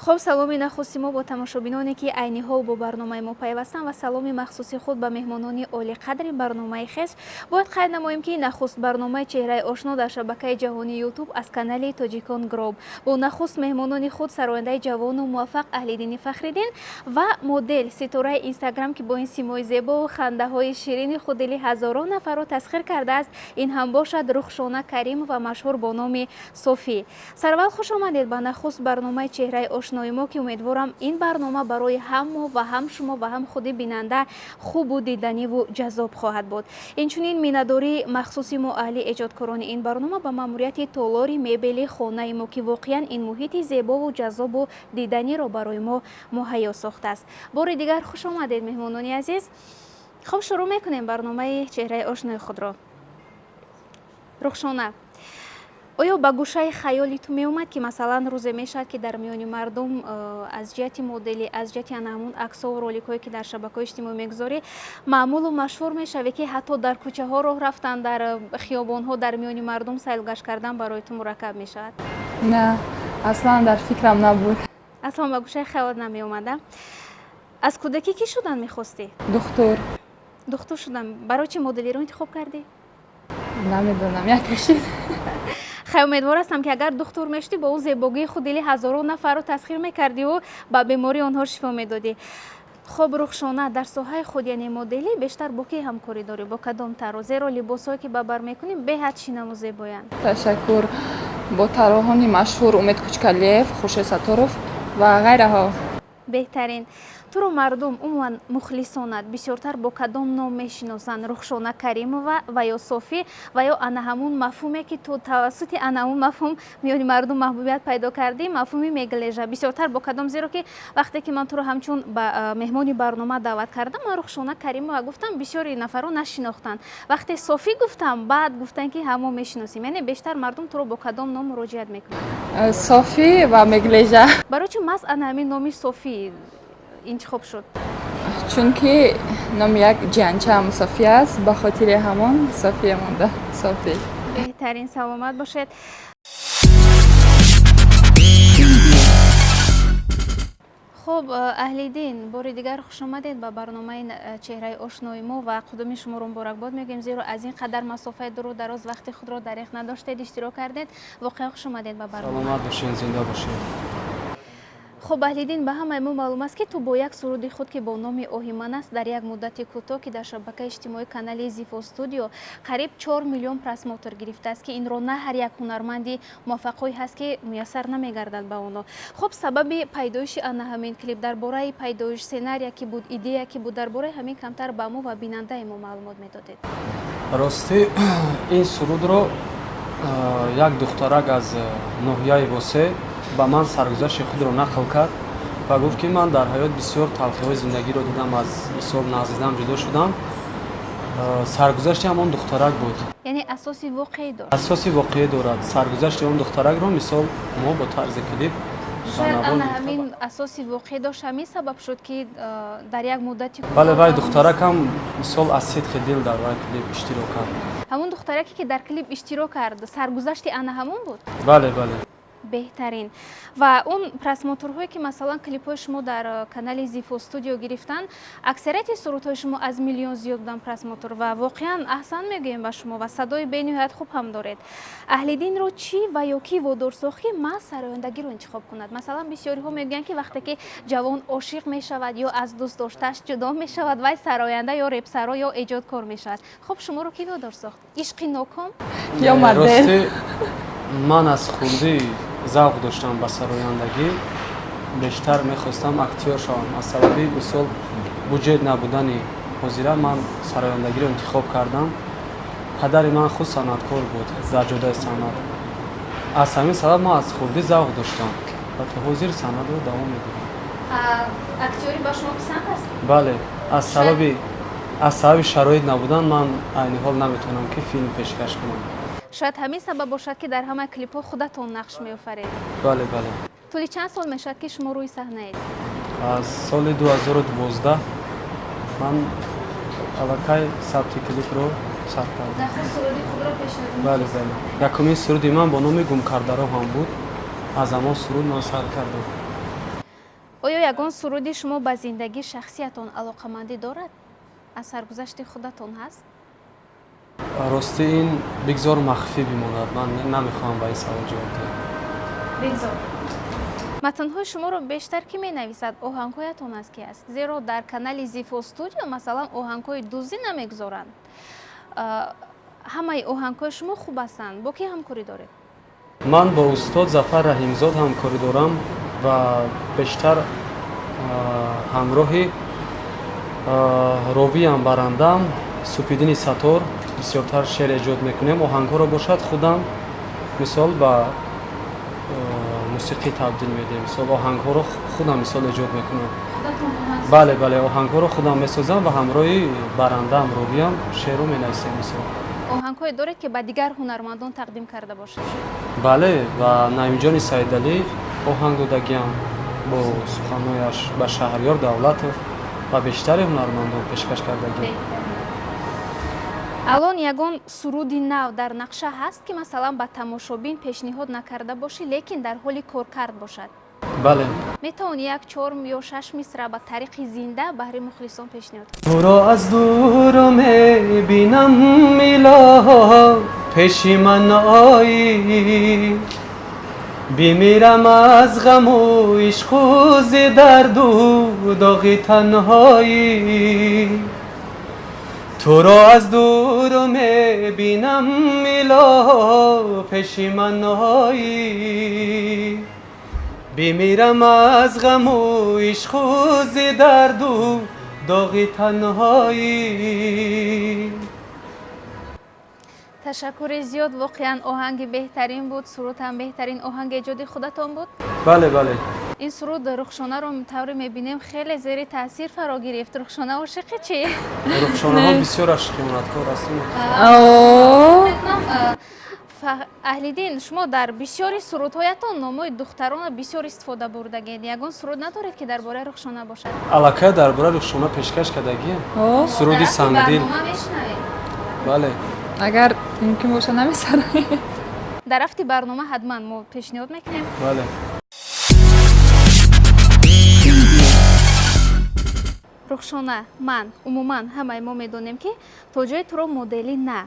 Хуб, саломи нахусти мо бо тамошобиноне, ки айни ҳол бо барномаи мо пайвастанд, ва саломи махсуси худ ба меҳмонони олиқадри барномаи хеш. Бояд қайд намоем, ки нахуст барномаи «Чеҳраи ошно» дар шабакаи ҷаҳонии Ютуб аз канали Тоҷикон Гроб бо нахуст меҳмонони худ, сарояндаи ҷавону муваффақ Аҳлиддини Фахриддин ва модел, ситораи Инстаграм, ки бо ин симои зебову хандаҳои ширини худ дили ҳазорон нафарро тасхир кардааст, ин ҳам бошад Рухшона Каримова, машҳур бо номи Софӣ. Сараввал хуш омадед ба нахуст барномаи «Чеҳраи ошнои мо», ки умедворам, ин барнома барои ҳам мо ва ҳам шумо ва ҳам худи бинанда хубу диданиву ҷаззоб хоҳад буд. Инчунин миннатдории махсуси мо, аҳли эҷодкорони ин барнома, ба маъмурияти толори мебели «Хонаи мо», ки воқеан ин муҳити зебову ҷаззобу диданиро барои мо муҳайё сохтааст. Бори дигар хуш омадед, меҳмонони азиз. Хуб, шурӯъ мекунем барномаи «Чеҳраи ошнои» худро. Рухшона, оё ба гӯшаи хаёли ту меомад, ки масалан рӯзе мешавад, ки дар миёни мардум аз ҷиҳати моделӣ, аз ҷиҳати ана ҳамун аксову роликҳое, ки дар шабакаҳои иҷтимоӣ мегузорӣ, маъмулу машҳур мешавӣ, ки ҳатто дар кӯчаҳо роҳ рафтан, дар хиёбонҳо, дар миёни мардум сайлгашт кардан барои ту мураккаб мешавад? На, аслан дар фикрам набуд. Аслан ба гӯшаи хаёлат намеомада. Аз кӯдакӣ кӣ шудан мехостӣ? Духтур. Духтур шудан. Барои чӣ моделиро интихоб кардӣ? Намедонам, як кашид. Хай, умедвор ҳастам, ки агар духтур мешудӣ, бо он зебогии худ дили ҳазорон нафарро тасхир мекардиву ба бемории онҳо шифо медодӣ. Хуб, Рухшона, дар соҳаи худ, яъне моделӣ, бештар бо кӣ ҳамкорӣ дорӣ, бо кадом тарроҳ? Зеро либосҳое, ки ба бар мекунӣ, беҳад шинаму зебоянд. Ташаккур. Бо тарроҳони машҳур Умед Кучкалиев, Хуршед Сатторов ва ғайраҳо. Беҳтарин. Туро мардум, умуман мухлисонат, бисёртар бо кадом ном мешиносанд: Рухшона Каримова ва ё Софӣ, ва ё ана ҳамун мафҳуме, ки ту тавассути ана ҳамун мафҳум миёни мардум маҳбубият пайдо кардӣ, мафҳуми меглежа? Бисёртар бо кадом? Зеро ки вақте ки ман туро ҳамчун меҳмони барнома даъват кардам, ман Рухшона Каримова гуфтам, бисёри нафарро нашинохтанд. Вақте Софӣ гуфтам, баъд гуфтанд, ки ҳамо мешиносем. Яъне бештар мардум туро бо кадом ном муроҷиат мекунанд? Софӣ ва меглежа. Барои чӣ маҳз ана ҳамин номи Софӣ интихоб шуд? Чунки номи як ҷиянчаам София аст, ба хотири ҳамон София монда, Софӣ. Беҳтарин, саломат бошед. Хуб, Аҳлиддин, бори дигар хушомадед ба барномаи «Чеҳраи ошнои» мо ва қудуми шуморо муборакбод мегӯем, зеро аз ин қадар масофаи дуру дароз вақти худро дареғ надоштед, иштирок кардед. Воқеан хушомадед ба барнома. Саломат бошед, зинда бошед. Хуб, Аҳлиддин, ба ҳамаи мо маълум аст, ки ту бо як суруди худ, ки бо номи «Оҳи ман» аст, дар як муддати кӯтоҳ, ки дар шабакаи иҷтимоии канали Зифо Студио қариб 4 миллион просмотр гирифтааст, ки инро на ҳар як ҳунарманди муваффақҳое ҳаст, ки муяссар намегардад ба оно. Хуб, сабаби пайдоиши ана ҳамин клип, дар бораи пайдоиш, сценария ки буд, идея ки буд, дар бораи ҳамин камтар ба мо ва бинандаи мо маълумот медодед. Ростӣ, ин сурудро як духтарак аз ноҳияи Восе ба ман саргузашти худро нақл кард ва гуфт, ки ман дар ҳаёт бисёр талхиҳои зиндагиро дидам, аз мисол наздидам ҷудо шудам. Саргузашти ҳамон духтарак буд. Яъне асоси воқеӣ дошт? Асоси воқеӣ дорад. Саргузашти он духтаракро, мисол, мо бо тарзи клип. Шояд ана ҳамин асоси воқеӣ дошт, ҳамин сабаб шуд, ки дар як муддати Бале, вай духтаракам, мисол, аз сидқи дил дар вай клип иштирок кард. Ҳамон духтараке, ки дар клип иштирок кард, саргузашти ана ҳамон буд? Бале. Беҳтарин. Ва он просмотрҳое, ки масалан клипҳои шумо дар канали Зифо Студио гирифтанд, аксарияти сурудҳои шумо аз миллион зиёд буданд просмотр, ва воқеан аҳсан мегӯем ба шумо ва садои бениҳоят хуб ҳам доред. Аҳлиддинро чӣ ва ё кӣ водор сохт, ки маҳз сарояндагиро интихоб кунад? Масалан, бисёриҳо мегӯянд, ки вақте ки ҷавон ошиқ мешавад ё аз дӯстдоштааш ҷудо мешавад, вай сароянда ё репсаро ё эҷодкор мешавад. Хуб, шуморо кӣ водор сохт? Ишқи ноком? Ё модел? Ростӣ, ман аз хурдӣ завқ доштам ба сарояндагӣ. Бештар мехостам актёр шавам. Аз сабаби, мисол, буҷет набудани ҳозира ман сарояндагиро интихоб кардам. Падари ман худ санъаткор буд дар ҷодаи санъат. Аз ҳамин сабаб ман аз хурдӣ завқ доштам ва то ҳозир санъатро давом медиҳам. Актёрӣ ба шумо писанд аст? Бале, аз сабаби шароит набудан ман айни ҳол наметавонам, ки филм пешкаш кунам. Шояд ҳамин сабаб бошад, ки дар ҳама клипҳо худатон нақш меофаред. Бале. Тӯли чанд сол мешавад, ки шумо рӯи саҳнаед? Аз соли 2012 ман аллакай сабти клипро сар кардам. Нахуст суруди худро пешниҳод. Бале, якумин суруди ман бо номи «Гумкардароҳам» буд. Аз ҳамон суруд ман сар кардам. Ягон суруди шумо ба зиндагии шахсиятон алоқамандӣ дорад? Аз саргузашти худатон ҳаст? Рости, ин бигзор махфӣ бимонад. Ман намехоҳам ба ин савол ҷавоб диҳам. Бигзор. Матнҳои шуморо бештар кӣ менависад? Оҳангҳоятон аз ки аст? Зеро дар канали Зифо Студио, масалан, оҳангҳои дуздӣ намегузоранд. Ҳамаи оҳангҳои шумо хуб ҳастанд. Бо кӣ ҳамкорӣ доред? Ман бо устод Зафар Раҳимзод ҳамкорӣ дорам ва бештар ҳамроҳи ровиам, барандаам Суфиддини Сатор бисёртар шеър эҷод мекунем. Оҳангҳоро бошад, худам, мисол, ба мусиқӣ табдил медиҳем. Мисол, оҳангҳоро худам, мисол, эҷод мекунам. Бале, бале, оҳангҳоро худам месозам ва ҳамроҳи барандаам, ровиам шеърро менависем, мисол. Оҳангҳое доред, ки ба дигар ҳунармандон тақдим карда бошед? Бале, ба Наимҷони Саидалӣ оҳанг додагиам бо суханҳояш, ба Шаҳриёр Давлатов ва бештари ҳунармандон пешкаш кардагиам. Алон ягон суруди нав дар нақша ҳаст, ки, масалан, ба тамошобин пешниҳод накарда бошӣ, лекин дар ҳоли коркард бошад? Бале. Метавонӣ як чор ё шаш мисра ба тариқи зинда баҳри мухлисон пешниҳод? Туро аз дур мебинам, илоҳо, пеши ман оӣ. Бимирам аз ғаму ишқу зи дарду доғи танҳоӣ. Туро аз дур мебинам, илоҳо, пеши ман оӣ. Бимирам аз ғаму ишқу зи дарду доғи танҳоӣ. Ташаккури зиёд. Воқеан, оҳанги беҳтарин буд, суруд ҳам беҳтарин. Оҳанги эҷоди худатон буд? Бале, бале. Ин суруд Рухшонаро, тавре мебинем, хеле зери таъсир фаро гирифт. Рухшона, ошиқи чӣ? Рухшонаҳо бисёр ашқи ҳунаткор ҳастанд. Аҳлиддин, шумо дар бисёри сурудҳоятон номҳои духтаронро бисёр истифода бурдагед. Ягон суруд надоред, ки дар бораи Рухшона бошад? Аллакай дар бораи Рухшона пешкаш кардагием, суруди «Сангдил». Бале. Агар мумкин боша, намесароем? Дар рафти барнома ҳатман мо пешниҳод мекунем. Бале. Рухшона, ман умуман, ҳамаи мо медонем, ки то ҷои туро моделӣ на,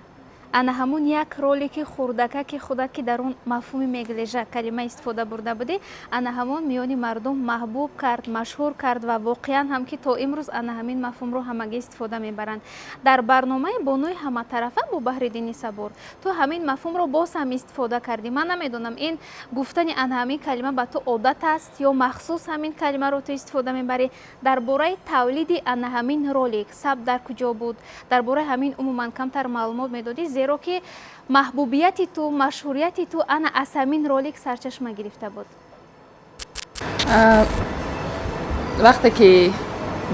ана ҳамун як ролики хурдакаки худат, ки дар он мафҳуми меглежа калима истифода бурда будӣ, ана ҳамон миёни мардум маҳбуб кард, машҳур кард ва воқеан ҳам ки то имрӯз ана ҳамин мафҳумро ҳамагӣ истифода мебаранд. Дар барномаи «Бонуи ҳаматарафа» бо Баҳриддини Сабур ту ҳамин мафҳумро боз ҳам истифода кардӣ. Ман намедонам, ин гуфтани ана ҳамин калима ба ту одат аст ё махсус ҳамин калимаро ту истифода мебарӣ. Дар бораи тавлиди ана ҳамин ролик, сабт дар куҷо буд, дар бораи ҳамин умуман камтар маълумот медодӣ, зеро ки маҳбубияти ту, машҳурияти ту ана аз ҳамин ролик сарчашма гирифта буд. Вақте ки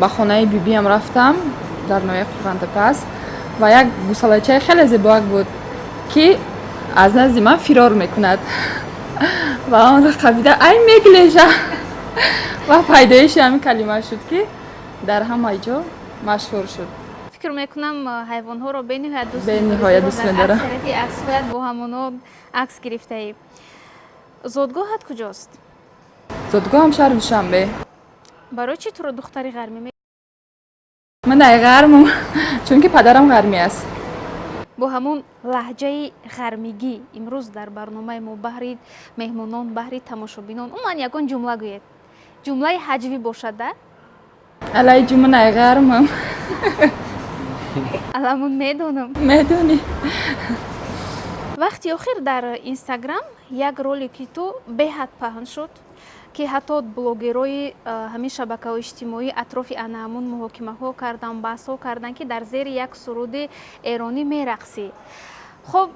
ба хонаи бибиам рафтам дар ноҳияи Қурғантепа ва як гусалачаи хеле зебоак буд, ки аз назди ман фирор мекунад, ва онро қабида: «Ай меглежа!» Ва пайдоиши ҳамин калима шуд, ки дар ҳама ҷо машҳур шуд. Фикр мекунам, ҳайвонҳоро бениҳоят дӯст. Бениҳоят дӯст медорам. Аксарияти аксҳоят бо ҳамонҳо акс гирифтаӣ. Зодгоҳат куҷост? Зодгоҳам шаҳри Душанбе. Барои чӣ туро духтари ғармӣ? Ман дар ғармам, чунки падарам ғармӣ аст. Бо ҳамон лаҳҷаи ғармигӣ имрӯз дар барномаи мо баҳри меҳмонон, баҳри тамошобинон умуман ягон ҷумла гӯед. Ҷумлаи ҳаҷвӣ бошада. Алай ҷумнай ғармам. Аламун медонам. Медонӣ. Вақти охир дар Инстаграм як ролики ту беҳад паҳн шуд, ки ҳатто блогерои ҳамин шабакаҳои иҷтимоӣ атрофи ана ҳамун муҳокимаҳо карданд, баҳсҳо карданд, ки дар зери як суруди эронӣ мерақсӣ. Хоб,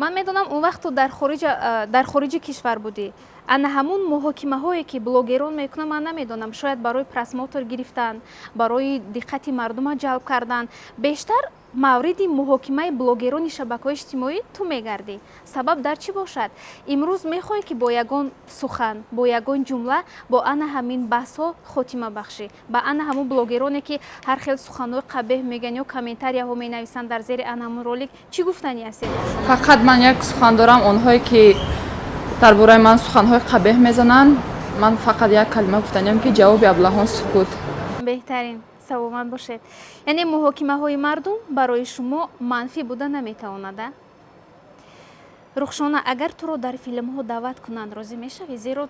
ман медонам, он вақт ту дар хориҷи кишвар будӣ. Ана ҳамун муҳокимаҳое, ки блогерон мекунанд, ман намедонам, шояд барои просмотр гирифтан, барои диққати мардума ҷалб кардан, бештар мавриди муҳокимаи блогерони шабакаҳои иҷтимоӣ ту мегардӣ. Сабаб дар чӣ бошад? Имрӯз мехоҳӣ, ки бо ягон сухан, бо ягон ҷумла бо ана ҳамин баҳсҳо хотима бахшӣ, ба ана ҳамун блогероне, ки ҳар хел суханҳои қабеҳ мегӯянд ё комментарияҳо менависанд дар зери ана ҳамун ролик, чӣ гуфтанӣ ҳастед? Фақат ман як сухан дорам: онҳое ки дар бораи ман суханҳои қабеҳ мезананд. Ман фақат як калима гуфтаниям, ки ҷавоби аблаҳон сукут. Беҳтарин, саломат бошед. Яъне муҳокимаҳои мардум барои шумо манфӣ буда наметавонад, а? Рухшона, агар туро дар филмҳо даъват кунанд, розӣ мешавӣ? Зеро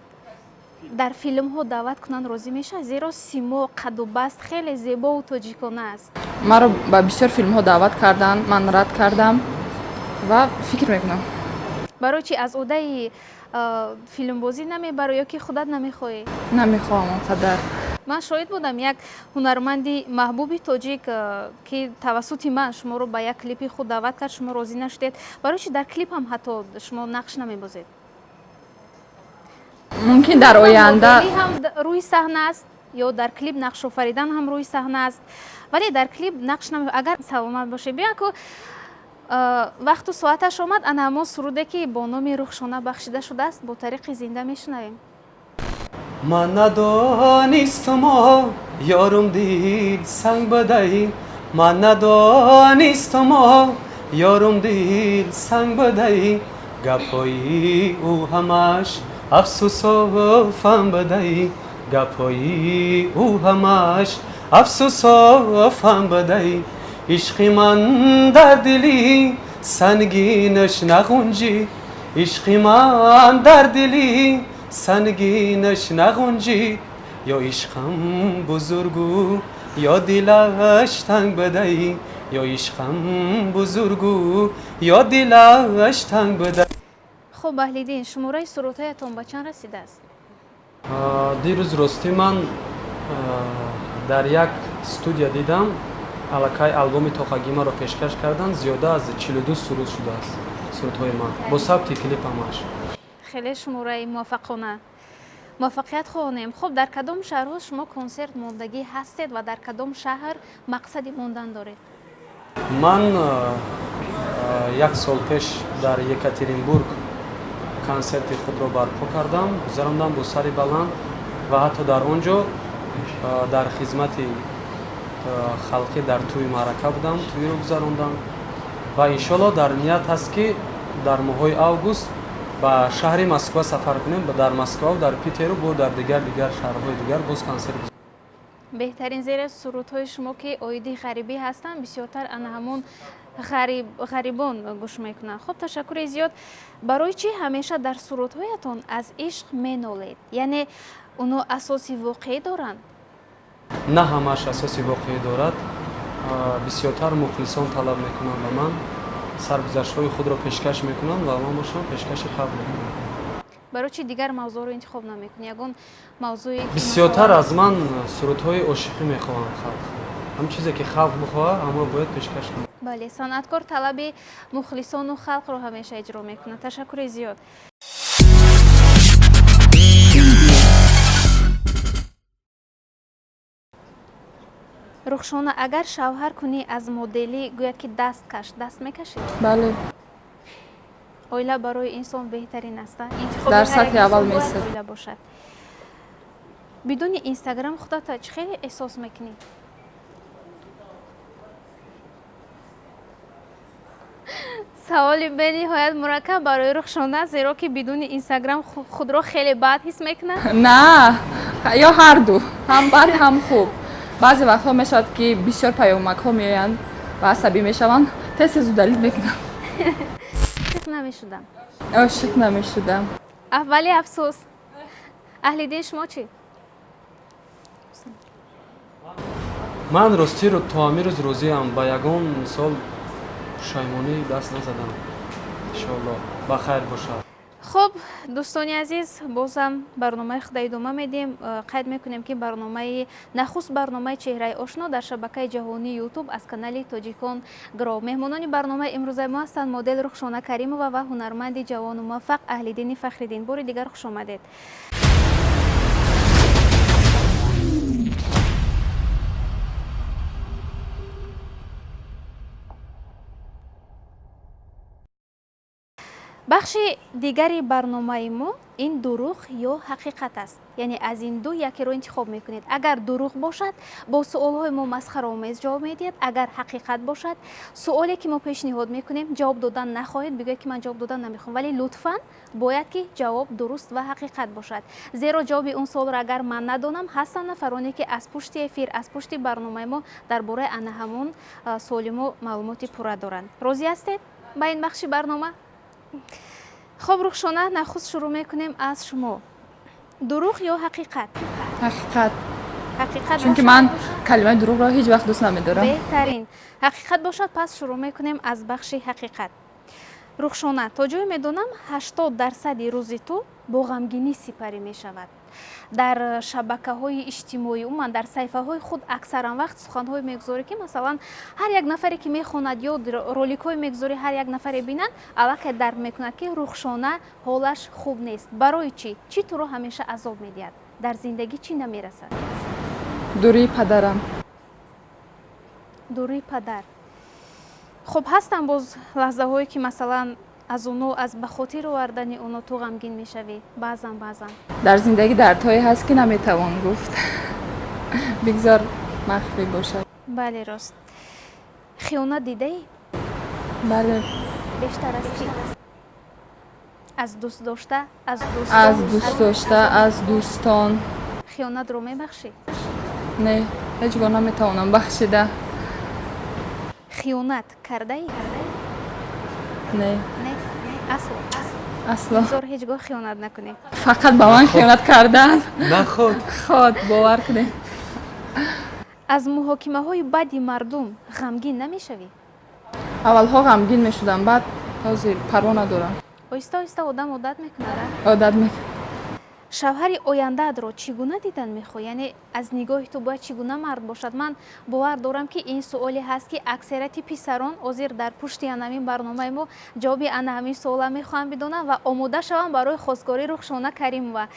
дар филмҳо даъват кунанд, розӣ мешавӣ? Зеро симо, қаду баст хеле зебову тоҷикона аст. Маро ба бисёр филмҳо даъват карданд, ман рад кардам ва фикр мекунам. Барои чи, аз уҳдаи филмбозӣ намебарӣ ё ки худат намехоҳӣ? Намехоҳам он қадар. Ман шоҳид будам, як ҳунарманди маҳбуби тоҷик, ки тавассути ман шуморо ба як клипи худ даъват кард, шумо розӣ нашудед. Барои чи дар клип ҳам ҳатто шумо нақш намебозед? Мумкин, дар оянда. Ҳам рӯи саҳна аст ё дар клип нақшофаридан ҳам рӯи саҳна аст, вале дар клип нақш наме. Агар саломат бошед, биё ку, вақту соаташ омад, ана ҳамон суруде, ки бо номи Рухшона бахшида шудааст, бо тариқи зинда мешунавем. Ман надонистумо, ёрум дил санг бадай, ман надонистумо, ёрум дил санг бадай, гапҳои ӯ ҳамаш афсусу фам бадай, гапҳои ӯ ҳамаш афсусу фам бадай. Ишқи ман дар дили сангинаш нағунҷӣ, ишқи ман дар дили сангинаш нағунҷӣ, ё ишқам бузургу, ё дилаш танг бадай, ё ишқам бузургу, ё дилаш танг бадай. Хуб, Аҳлиддин, шумораи сурудҳоятон ба чанд расидааст? Дирӯз, ростӣ, ман дар як студия дидам, аллакай албоми тоқагимаро пешкаш карданд, зиёда аз 42 суруд шудааст сурудҳои ман бо сабти клип ҳамааш. Хеле шумораи муваффақона, муваффақият хоҳонем. Хуб, дар кадом шаҳрҳо шумо консерт мондагӣ ҳастед ва дар кадом шаҳр мақсади мондан доред? Ман як сол пеш дар Екатеринбург консерти худро барпо кардам, гузарондам бо сари баланд ва ҳатто дар он ҷо дар хизмати халқӣ дар тӯи маърака будам, тӯйро гузарондам ва иншоалло дар ният ҳаст, ки дар моҳҳои август ба шаҳри Москва сафар кунем. Дар Москваву дар Питеру бо дар дигар шаҳрҳои дигар боз консерт. Беҳтарин, зеро сурудҳои шумо, ки оиди ғарибӣ ҳастанд, бисёртар ана ҳамон ғарибон гӯш мекунанд. Хуб, ташаккури зиёд. Барои чӣ ҳамеша дар сурудҳоятон аз ишқ менолед? Яъне оно асоси воқеӣ доранд? На ҳамааш асоси воқеӣ дорад. Бисёртар мухлисон талаб мекунанд ба ман, саргузаштҳои худро пешкаш мекунанд ва ман бошам пешкаши халқ мекунам. Барои чӣ дигар мавзӯъро интихоб намекунӣ, ягон мавзӯе? Бисёртар аз ман сурудҳои ошиқӣ мехоҳанд халқ. Ҳам чизе ки халқ бихоҳад, ҳамро бояд пешкаш кунам. Бале, санъаткор талаби мухлисону халқро ҳамеша иҷро мекунад. Ташаккури зиёд. Рухшона, агар шавҳар кунӣ, аз моделӣ гӯяд, ки даст каш, даст мекашӣ? Бале. Оила барои инсон беҳтарин аст. Дар сатҳи аввал меистад. Оила бошад. Бидуни Инстаграм худата чӣ хеле эҳсос мекунӣ? Саволи бениҳоят мураккаб барои Рухшона, зеро ки бидуни Инстаграм худро хеле бад ҳис мекунад. На, ё ҳарду, ҳам бад, ҳам хуб. Баъзе вақтҳо мешавад, ки бисёр паёмакҳо меоянд ва асабӣ мешаванд, тез тез удалить мекунам. Ошиқ намешудам. Ошиқ намешудам. Аввали афсӯс. Аҳлиддин, шумо чӣ? Ман ростиро то ҳамин рӯз розиам, ба ягон мисол пушаймонӣ даст назадам. Иншоалло, ба хайр бошад. Хуб, дӯстони азиз, бозам барномаи худа идома медиҳем. Қайд мекунем, ки барномаи нахуст, барномаи Чеҳраи ошно дар шабакаи ҷаҳонии Ютуб аз канали Тоҷикон Гро. Меҳмонони барномаи имрӯзаи мо ҳастанд модел Рухшона Каримова ва ҳунарманди ҷавону муваффақ Аҳлиддини Фахриддин. Бори дигар хуш омадед. Бахши дигари барномаи мо ин дурӯғ ё ҳақиқат аст, яъне аз ин ду якеро интихоб мекунед. Агар дурӯғ бошад, бо суолҳои мо масхараомез ҷавоб медиҳед. Агар ҳақиқат бошад, суоле ки мо пешниҳод мекунем, ҷавоб додан нахоҳед, бигӯед ки ман ҷавоб додан намехоҳам, вале лутфан бояд ки ҷавоб дуруст ва ҳақиқат бошад, зеро ҷавоби он суолро агар ман надонам, ҳастанд нафароне ки аз пушти эфир, аз пушти барномаи мо дар бораи ана ҳамон суоли мо маълумоти пурра доранд. Розӣ ҳастед ба ин бахши барнома? Хоб, Рухшона, нахуст шурӯъ мекунем аз шумо. Дурӯғ ё ҳақиқат? Ҳақиқат. Ҳақиқат. Чунки ман калимаи дурӯғро ҳеҷ вақт дӯст намедорам. Беҳтарин. Ҳақиқат бошад, пас шурӯъ мекунем аз бахши ҳақиқат. Рухшона, то ҷое медонам, 80 дарсади рӯзи ту бо ғамгинӣ сипарӣ мешавад. Дар шабакаҳои иҷтимоӣ, умуман дар саҳифаҳои худ аксаран вақт суханҳое мегузорӣ, ки масалан ҳар як нафаре ки мехонад ё роликҳое мегузорӣ, ҳар як нафаре бинад, аллакай дарк мекунад, ки Рухшона ҳолаш хуб нест. Барои чӣ? Чӣ туро ҳамеша азоб медиҳад дар зиндагӣ? Чӣ намерасад? Дурии падарам. Дурии падар. Хуб, ҳастанд боз лаҳзаҳое, ки масалан аз оно, аз ба хотир овардани оно ту ғамгин мешавӣ баъзан, баъзан? Дар зиндагӣ дардҳое ҳаст, ки наметавон гуфт, бигзор махфӣ бошад. Бале, рост. Хиёнат дидаӣ? Бале. Бештар аз кӣ? Аз дӯстдошта, аз Аз дӯстдошта, аз дӯстон. Хиёнатро мебахшӣ? Не, ҳеҷ гоҳ наметавонам бахшида. Хиёнат кардаӣ? Не. Не, асло? Асло. Бигзор ҳеҷ гоҳ хиёнат накунӣ. Фақат ба ман хиёнат кардаанд. Наход. Ход, бовар кунед. Аз муҳокимаҳои бади мардум ғамгин намешавӣ? Аввалҳо ғамгин мешудам, баъд ҳозир парво надорам. Оҳиста оҳиста одам одат мекунад. Одат мекунад. Шавҳари ояндаатро чӣ гуна дидан мехоҳӣ? Яъне аз нигоҳи ту бояд чӣ гуна мард бошад? Ман бовар дорам, ки ин суоле ҳаст, ки аксарияти писарон ҳозир дар пушти ана ҳамин барномаи мо ҷавоби ана ҳамин суола мехоҳанд бидонанд ва омода шаванд барои хостгории Рухшона Каримова.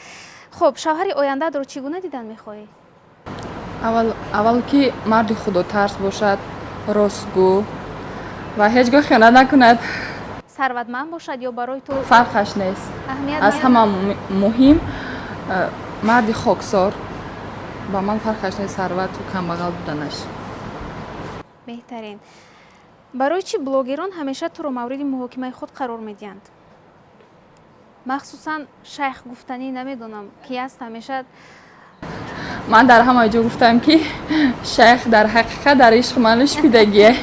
Хуб, шавҳари ояндаатро чӣ гуна дидан мехоҳӣ? Аввал ки марди худотарс бошад, ростгӯ ва ҳеҷ гоҳ хиёнат накунад. Сарватманд бошад ё барои ту Фарқаш нест. аҳамият Аз ҳама муҳим марди хоксор. Ба ман фарқаш нест сарвату камбағал буданаш. Беҳтарин. Барои чӣ блогерон ҳамеша туро мавриди муҳокимаи худ қарор медиҳанд? Махсусан шайх гуфтанӣ, намедонам ки аст ҳамеша. Ман дар ҳама ҷо гуфтам, ки шайх дар ҳақиқат дар ишқ ман шпидагие.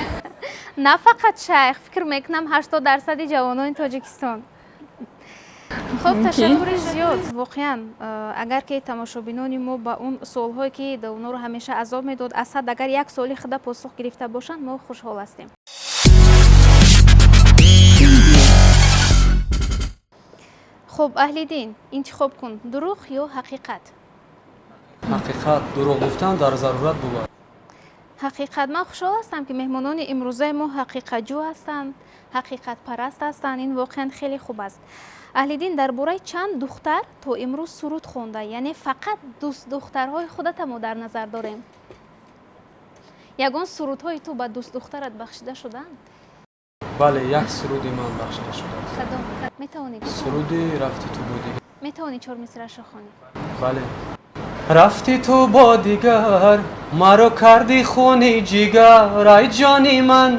На фақат шайх, фикр мекунам, 80 дарсади ҷавонони Тоҷикистон. Хуб, ташаккури зиёд. Воқеан, агар ки тамошобинони мо ба он суолҳое, ки онҳоро ҳамеша азоб медод, аз 100 агар як суоли худа посух гирифта бошанд, мо хушҳол ҳастем. Хуб, Аҳлиддин, интихоб кун: дурӯғ ё ҳақиқат? Ҳақиқат. Дурӯғ гуфтан дар зарурат бувад. Ҳақиқат. Ман хушҳол ҳастам, ки меҳмонони имрӯзаи мо ҳақиқатҷӯ ҳастанд, ҳақиқатпараст ҳастанд. Ин воқеан хеле хуб аст. Аҳлиддин, дар бораи чанд духтар то имрӯз суруд хонда? Яъне фақат дӯстдухтарҳои худата мо дар назар дорем. Ягон сурудҳои ту ба дӯстдухтарат бахшида шудаанд? Бале, як суруди ман бахшида шудааст. Кадом, метавонӣ? Суруди «Рафти ту бо дигар». Метавонӣ чор мисраашро хонӣ? Бале. Рафти ту бо дигар, маро карди хуни ҷигар, ай ҷони ман,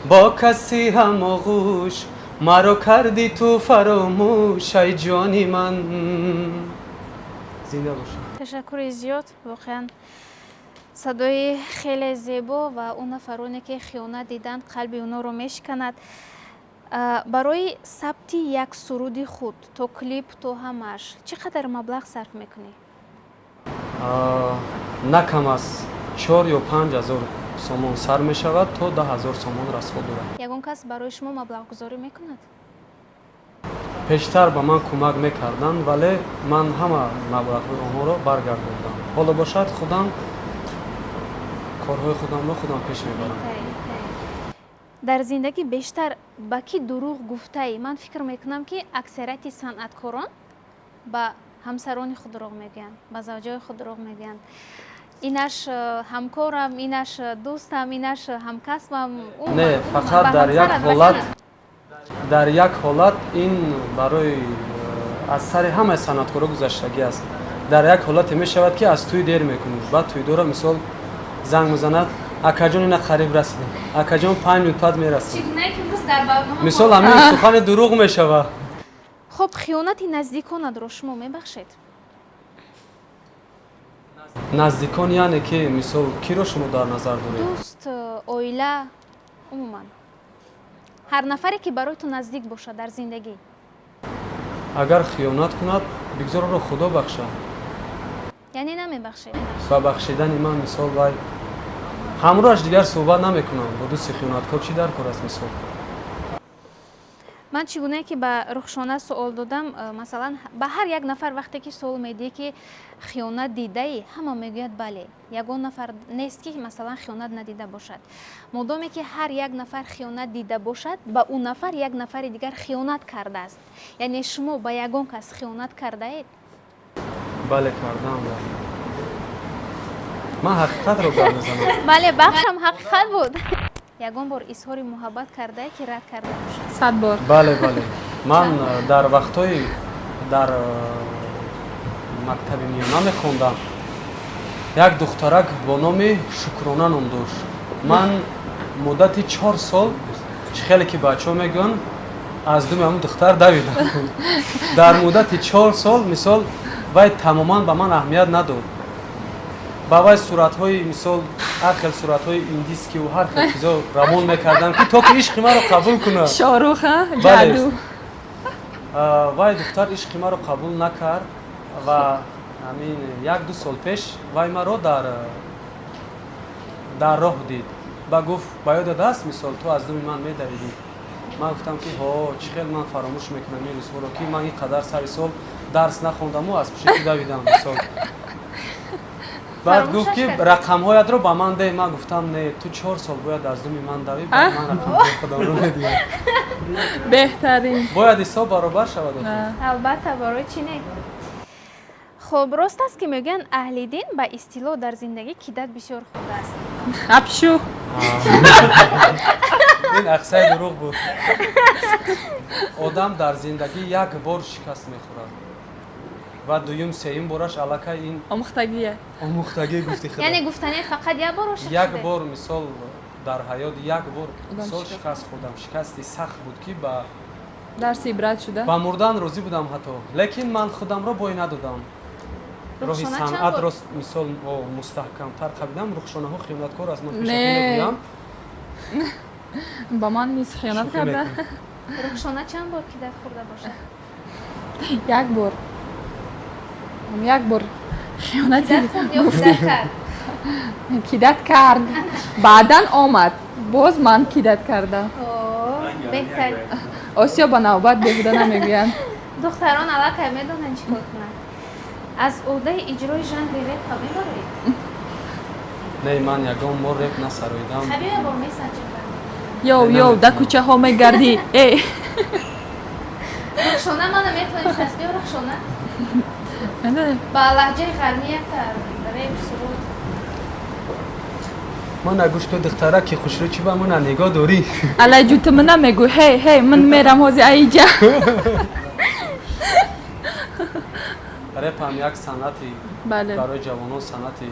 бо каси ҳамоғӯш маро карди ту фаромӯш, ай ҷони ман. Зинда бошед. Ташаккури зиёд. Воқеан, садои хеле зебо ва он нафароне ки хиёнат диданд, қалби онҳоро мешиканад. Барои сабти як суруди худ, то клип, то ҳамааш, чӣ қадар маблағ сарф мекунӣ? На кам аз 4 ё 5 ҳазор сомон сар мешавад, то 10 000 сомон расход дорад. Ягон кас барои шумо маблағгузорӣ мекунад? Пештар ба ман кӯмак мекарданд, вале ман ҳама маблағҳои онҳоро баргардондам. Ҳоло бошад, худам корҳои худамро худам пеш мебарам. Дар зиндагӣ бештар ба кӣ дурӯғ гуфтаӣ? Ман фикр мекунам, ки аксарияти санъаткорон ба ҳамсарони худ дурӯғ мегӯянд, ба завҷои худ дурӯғ мегӯянд: инаш ҳамкорам, инаш дӯстам, инаш ҳамкасбам. Не, фақат дар як ҳолат. Дар як ҳолат ин барои аз сари ҳамаи санъаткоро гузаштагӣ аст. Дар як ҳолате мешавад, ки аз тӯй дер мекунӣ, баъд тӯйдора, мисол, занг мезанад: «Акаҷон, ина қариб расидем, акаҷон, 5 минут пас мерасем». Мисол, ҳамин сухани дурӯғ мешавад. Хуб, хиёнати наздиконатро шумо мебахшед? Наздикон, яъне ки, мисол, киро шумо дар назар доред? Дӯст, оила, умуман ҳар нафаре, ки барои ту наздик бошад дар зиндагӣ. Агар хиёнат кунад, бигзор ӯро Худо бахшад. Яъне намебахшед? Ба бахшидани ман, мисол, вай ҳамроҳаш дигар суҳбат намекунам. Бо дӯсти хиёнаткор чӣ дар кор аст, мисол? Ман чӣ гунае ки ба Рухшона суол додам, масалан, ба ҳар як нафар вақте ки суол медиҳӣ, ки хиёнат дидаӣ, ҳама мегӯяд: «Бале». Ягон нафар нест, ки, масалан, хиёнат надида бошад. Модоме ки ҳар як нафар хиёнат дида бошад, ба ӯ нафар як нафари дигар хиёнат кардааст. Яъне шумо ба ягон кас хиёнат кардаед? Бале, кардам. Ман ҳақиқатро гап мезанам. Бале, бахшам, ҳақиқат буд. Ягон бор изҳори муҳаббат кардае, ки рад карда бошад? 100 бор. Бале, ман дар вақтҳои дар мактаби миёна мехондам, як духтарак бо номи Шукрона ном дошт. Ман муддати 4 сол, чӣ хеле ки бачаҳо мегӯянд, аз думи ҳамун духтар давидам. Дар муддати 4 сол, мисол, вай тамоман ба ман аҳамият надод. Ба вай суратҳои, мисол, ҳар хел суратҳои индискиву ҳар хел чизо равон мекардам, ки то ки ишқи маро қабул кунад. Шорух ҷаду. Вай духтар ишқи маро қабул накард ва ҳамин як-ду сол пеш вай маро дар роҳ дид ба гуфт: «Ба ёдат аст, мисол, ту аз думи ман медавидӣ?» Ман гуфтам, ки ҳо, чӣ хел ман фаромӯш мекунам ин рӯзҳоро, ки ман ин қадар сари сол дарс нахондаму аз пушти ту давидам, мисол. Баъд гуфт, ки рақамҳоятро ба ман деҳ. Ман гуфтам: «Не, ту 4 сол бояд аз думи ман давӣ, баъд ман рақамҳои худамро медиҳам». Беҳтарин. Бояд ҳисоб баробар шавад. Албатта, барои чӣ не? Хуб, рост аст, ки мегӯянд, аҳли дин ба истилоҳ дар зиндагӣ кидат бисёр хурдааст? Апшу. Ин ақсаи дурӯғ буд. Одам дар зиндагӣ як бор шикаст мехӯрад ва дуюм, сеюм бораш аллакай ин омӯхтагие. Омӯхтагӣ, гуфти худ. Яъне гуфтане, фақат як бор ошиқ Як шудед? бор, мисол, дар ҳаёт як бор, Одам мисол, шикаст. шикаст хӯрдам. Шикасти сахт буд, ки ба дарси ибрат шуда. Ба мурдан розӣ будам ҳатто, лекин ман худамро бой надодам. Роҳи Рухшона чанд санъатро бор? мисол, мустаҳкамтар қабидам. Рухшонаҳо хиёнаткор аст, ман Не. пешакӣ мегӯям. Ба ман низ хиёнат Шӯхӣ карда. мекунам. Рухшона чанд бор кидат хӯрда бошад? Як бор, як бор хиёнати. Кидат хӯрд ё кидат кард? Кидат кард, баъдан омад, боз ман кидат кардам. О, беҳтар. Осиё ба навбат беҳуда намегӯянд. Духтарон аллакай медонанд, чӣ кор кунанд. Аз уҳдаи иҷрои жанри реп мебароед? Не, ман ягон бор реп насароидам. Хабиба бор месанҷем. Йоу, йоу, да кӯчаҳо мегардӣ э. Рухшона мана метавонист аст. Биё, Рухшона. Медонӣ? Ба лаҳҷаи ғармӣ якта реп суруд. Мана гӯш ку, духтара, ки хушрӯ, чӣ ба мана нигоҳ дорӣ? Алайҷу, ту мана мегӯй: «Ҳей, ҳей, ман мерам ҳози аиҷа». Реп ҳам як санъати Бале. барои ҷавонон санъати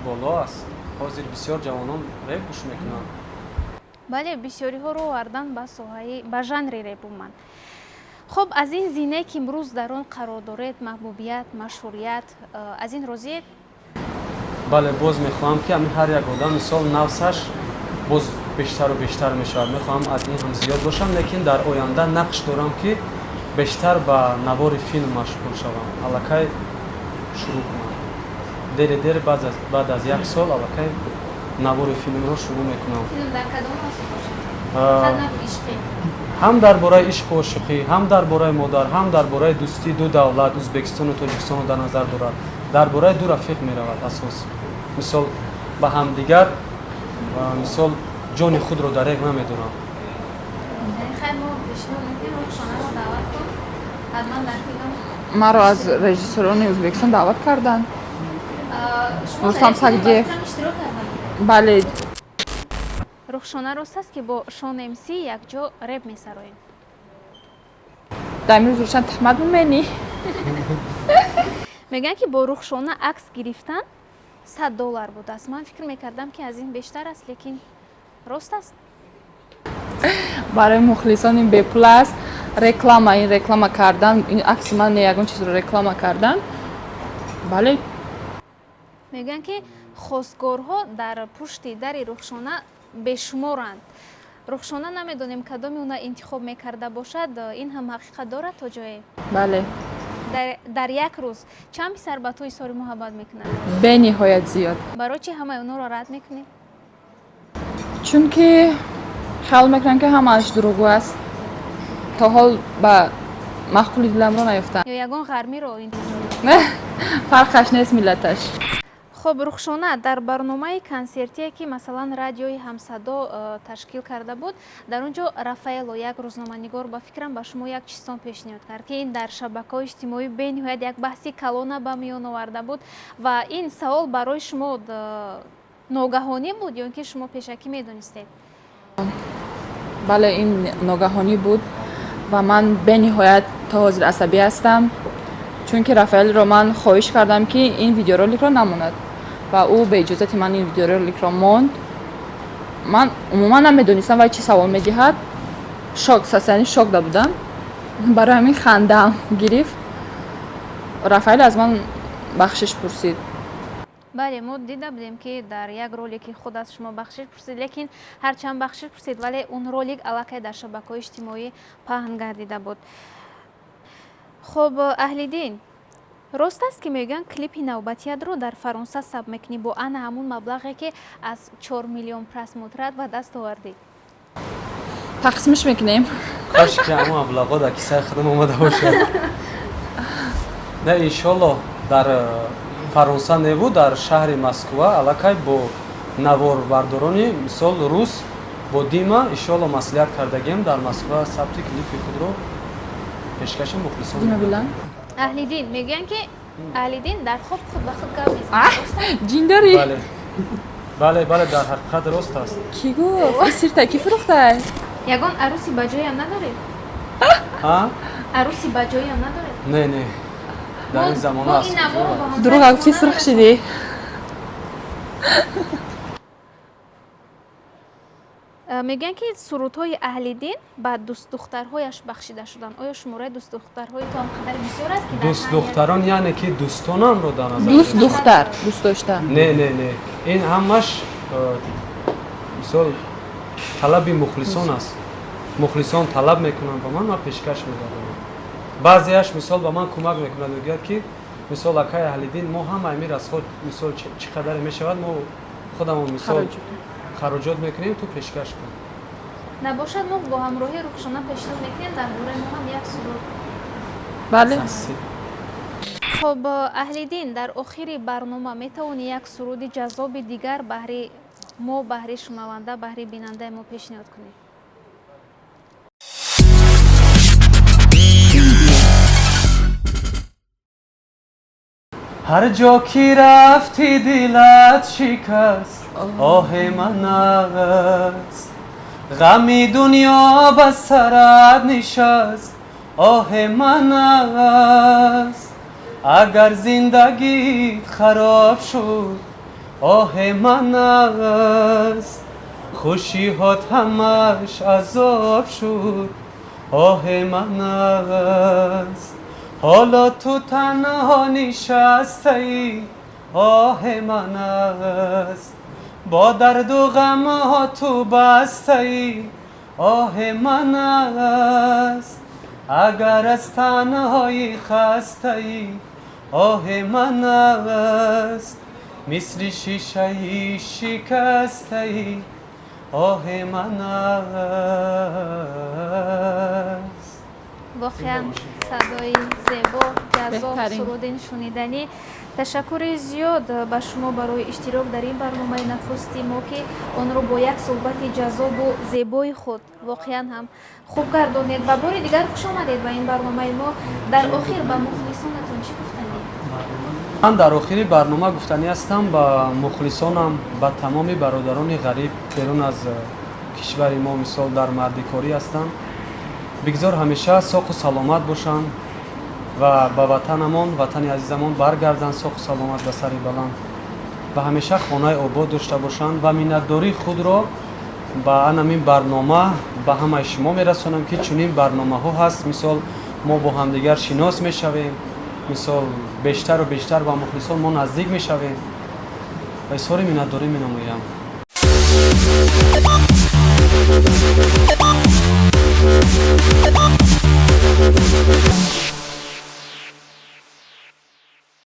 боло аст. Ҳозир бисёр ҷавонон реп гӯш мекунанд. Бале, бисёриҳо ро овардан ба соҳаи, ба жанри реп умуман. Хуб, аз ин зинае, ки имрӯз дар он қарор доред, маҳбубият, машҳурият, аз ин розиед? Бале, боз мехоҳам, ки ҳамин ҳар як одам, мисол, нафсаш боз бештару бештар мешавад. Мехоҳам аз ин ҳам зиёд бошам, лекин дар оянда нақш дорам, ки бештар ба навори филм машғул шавам, аллакай шурӯъ кунам дери дер, баъд аз як сол аллакай навори филмро шурӯъ мекунам. Филм дар кадом мавзӯъ бошад? Фақат нагӯ ишқӣ. Ҳам дар бораи ишқу ошиқӣ, ҳам дар бораи модар, ҳам дар бораи дӯстии ду давлат, Ӯзбекистону Тоҷикистонро дар назар дорад. Дар бораи ду рафиқ меравад асос, мисол, ба ҳамдигар, мисол, ҷони худро дареғ намедоранд. Яъне хайр, мо пешниҳод мекунем, Рухшонаро даъват кун ҳатман дар филм. Маро аз режиссёрони Ӯзбекистон даъват карданд. Шумо Рустам дар ин филм Сагдиев. ба фикрам иштирок карда? Бале. Рухшона, рост аст, ки бо Шон МС якҷо реп месароем? Дар имрӯз Рӯшан тухмат мумени. Мегӯянд, ки бо Рухшона акс гирифтан $100 будааст. Ман фикр мекардам, ки аз ин бештар аст, лекин рост аст? Барои мухлисон ин бепул аст. Реклама, ин реклама кардан, ин акси ман не, ягон чизро реклама кардан. Бале. Мегӯянд, ки хостгорҳо дар пушти дари Рухшона бешуморанд. Рухшона намедонем, кадоми уна интихоб мекарда бошад. Ин ҳам ҳақиқат дорад то ҷое? Бале. Дар як рӯз чанд писар ба ту изҳори муҳаббат мекунанд? Бениҳоят зиёд. Барои чӣ ҳамаи онҳоро рад мекунӣ? Чунки хаёл мекунам, ки ҳамааш дурӯғгӯ аст. То ҳол ба маъқули диламро наёфтам. Ё ягон ғармиро интизор? Фарқаш нест миллаташ. Хуб, Рухшона, дар барномаи консертие, ки масалан радиои Ҳамсадо ташкил карда буд, дар он ҷо Рафаэло, як рӯзноманигор, ба фикрам, ба шумо як чизтон пешниҳод кард, ки ин дар шабакаҳои иҷтимоӣ бениҳоят як баҳси калона ба миён оварда буд. Ва ин савол барои шумо ногаҳонӣ буд ё ин ки шумо пешакӣ медонистед? Бале, ин ногаҳонӣ буд ва ман бениҳоят то ҳозир асабӣ ҳастам, чунки Рафаэлро ман хоҳиш кардам, ки ин видеороликро намонад, ва ӯ бе иҷозати ман ин видеороликро монд. Ман умуман намедонистам, вай чӣ савол медиҳад. Шок, состоянии шок да будам, барои ҳамин хандаам гирифт. Рафаэл аз ман бахшиш пурсид. Бале, мо дида будем, ки дар як ролики худ аз шумо бахшиш пурсид, лекин ҳарчанд бахшиш пурсид, вале он ролик аллакай дар шабакаҳои иҷтимоӣ паҳн гардида буд. Хуб, Аҳлиддин, рост аст, ки мегӯянд, клипи навбатиятро дар Фаронса сабт мекунӣ бо ана ҳамун маблағе, ки аз 4 миллион просмотрат ба даст овардӣ? Тақсимш мекунем. Кош ки ҳамон маблағҳо дар кисаи худам омада бошад. Не, иншоллоҳ, дар Фаронса неву, дар шаҳри Москва аллакай бо наворбардорони, мисол, рус, бо Дима, иншолло, маслиҳат кардагием, дар Москва сабти клипи худро пешкаши мухлисон. Дима Билан. Аҳлиддин, мегӯянд, ки Аҳлиддин дар хоб худ ба худ гап мезанад. Ҷиндарӣ? Бале, бале, бале, дар ҳақиқат рост аст. Кӣ гуфт? Сирта кӣ фурӯхтай? Ягон аруси ба ҷоям надоред? Аруси ба ҷоям надоред? Не, не, дар ин замона аст. Дурӯғ гуфти, сурх шидӣ. Мегӯянд, ки сурудҳои Аҳлиддин ба дӯстдухтарҳояш бахшида шуданд. Оё шумораи дӯстдухтарҳои ту он қадар бисёр аст, ки Дӯстдухтарон, яъне ки дӯстонамро дар назар? Дӯст духтар, дӯст дошта. Не, не, не, ин ҳамаш мисол талаби мухлисон аст. Мухлисон талаб мекунанд ба ман, ман пешкаш мегардонам. Баъзеаш, мисол, ба ман кӯмак мекунад, мегӯяд, ки мисол, акай Аҳлиддин, мо ҳама ами расход, мисол, чӣ қадаре мешавад, мо худамон, мисол, хароҷот мекунем, ту пешкаш кун. Набошад, мо бо ҳамроҳии Рухшона пешниҳод мекунем дар бораи мо ҳам як суруд. Бале. Хуб, Аҳлиддин, дар охири барнома метавонӣ як суруди ҷаззоби дигар баҳри мо, баҳри шунаванда, баҳри бинандаи мо пешниҳод кунӣ? Ҳар ҷо ки рафтӣ, дилат шикаст, оҳи ман аст. Ғами дунё ба сарат нишаст, оҳи ман аст. Агар зиндагит хароб шуд, оҳи ман аст. Хушиҳот ҳамаш азоб шуд, оҳи ман аст. Ҳоло ту танҳо нишастаӣ, оҳи ман аст. Бо дарду ғамҳо ту бастаӣ, оҳи ман аст. Агар аз танҳоӣ хастаӣ, оҳи ман аст. Мисли шишаи шикастаӣ, оҳи ман аст. Воқеан, садои зебо, ҷаззоб, суруди шуниданӣ. Ташаккури зиёд ба шумо барои иштирок дар ин барномаи нахусти мо, ки онро бо як суҳбати ҷаззобу зебои худ воқеан ҳам хуб гардонед. Ва бори дигар хуш омадед ба ин барномаи мо. Дар охир ба мухлисонатон чӣ гуфтанӣ? Ман дар охири барнома гуфтанӣ ҳастам ба мухлисонам, ба тамоми бародарони ғариб, берун аз кишвари мо, мисол, дар мардикорӣ ҳастанд. Бигзор ҳамеша соқу саломат бошанд ва ба ватанамон, ватани азизамон баргарданд соқу саломат, ба сари баланд ва ҳамеша хонаи обод дошта бошанд. Ва миннатдории худро ба анамин барнома, ба ҳамаи шумо мерасонам, ки чунин барномаҳо ҳаст. Мисол, мо бо ҳамдигар шинос мешавем, мисол, бештару бештар ба мухлисон мо наздик мешавем ва изҳори миннатдорӣ менамоям.